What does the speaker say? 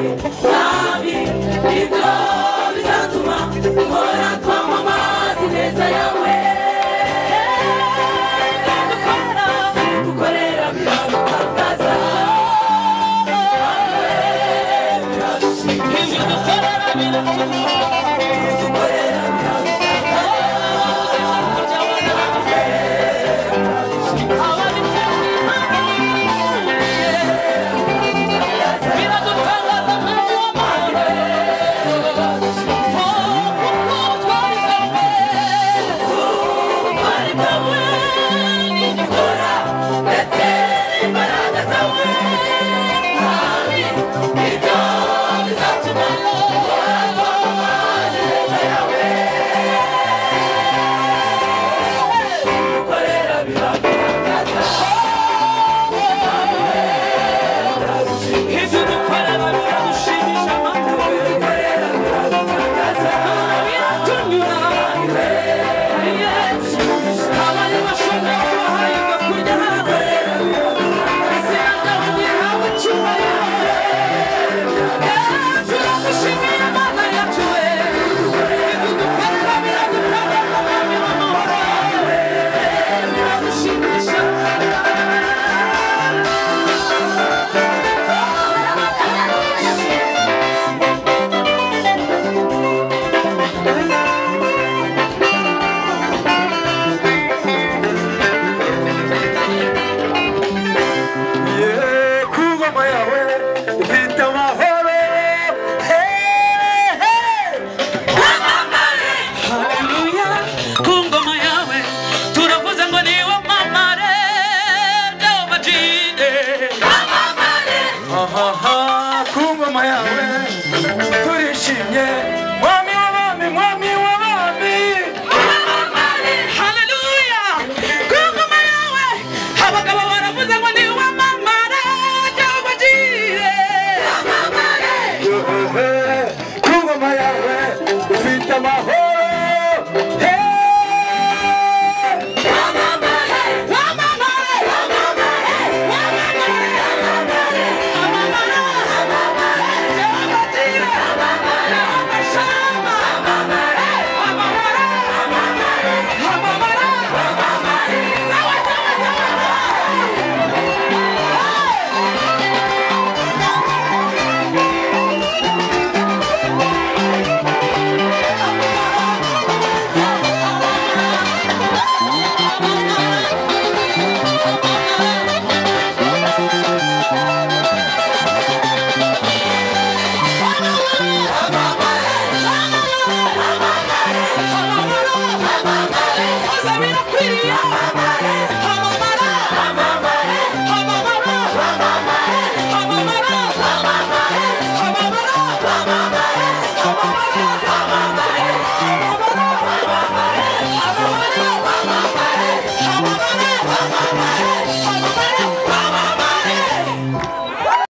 Mwami, ibyo bizatuma duhora twamamaza ineza yawe. Dukorera biradutangaza. Ibyo dukorera biratuma. Dukorera biradutangaza. Ndetse n'imbaraga zawe. Mwami, ibyo bizatuma duhora twamamaza ineza yawe. Dukorera biradutangaza. Ibyo dukorera biradushimisha Mana we. Dukorera biradutangaza. Biratunyura. Abari bashonje babahaye ibyo kurya. Izina ryawe rihabwe icyubahiro. Turagushimiye Mana yacu we. Ibyo dukorera biradutangaza Mwami w'amahoro. Biradushimisha. Ku ngoma yawe ufite amahoro. Haleluya, ku ngoma yawe turavuze ngo ni wamamare Jehova Jireh. Ahaha, ku ngoma yawe turishimye.